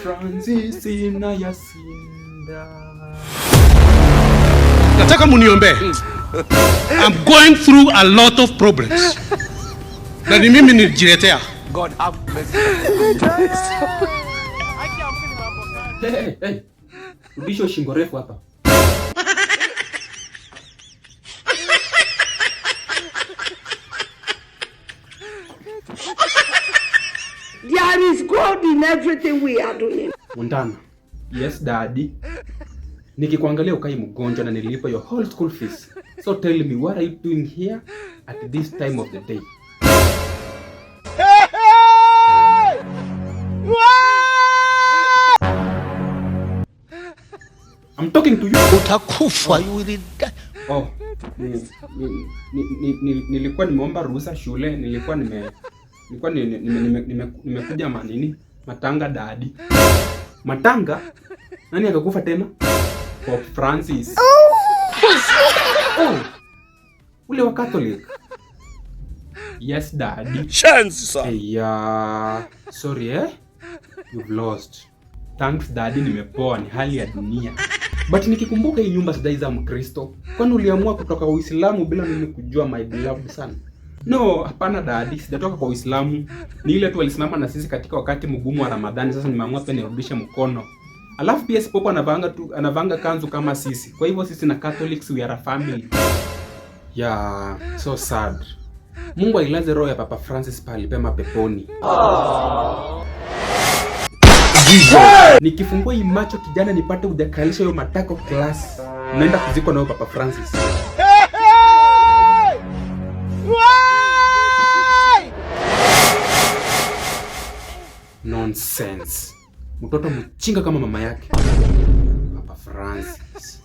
Francis na Yasinda. Nataka muniombe. I'm going through a lot of problems. Na ni mimi nijiletea. God have mercy. Hey. Rudisho shingo refu hapa. There is God in everything we are doing. Montana. Yes, daddy. Nikikuangalia ukai mgonjwa na nilipa your whole school fees. So tell me, what are you doing here at this time of the day? I'm talking to you. Utakufa, you will die. Oh, nilikuwa nimeomba ruhusa shule, nilikuwa nimekuja manini matanga daddy. Matanga? Nani akakufa tena? Pope Francis. Oh, ule wa Catholic. Yes, daddy. Chance, sir. Hey, sorry, you've lost. Thanks, daddy, nimepoa, ni hali ya dunia. But nikikumbuka hii nyumba sidaiza Mkristo. Kwani uliamua kutoka Uislamu bila mimi kujua, my beloved son? No, hapana daddy, sijatoka kwa Uislamu. Ni ile tu walisimama na sisi katika wakati mgumu wa Ramadhani, sasa nimeamua pia nirudishe mkono. Alafu pia Pope anavanga kanzu kama sisi. Kwa hivyo sisi na Catholics we are a family. Yeah, so sad. Mungu ailaze roho ya Papa Francis pale pema peponi. Hey! Nikifungua hii macho kijana nipate hujakalisha hiyo matako class. Naenda kuzikwa na Papa Francis. Nonsense. Mtoto mchinga kama mama yake. Papa Francis.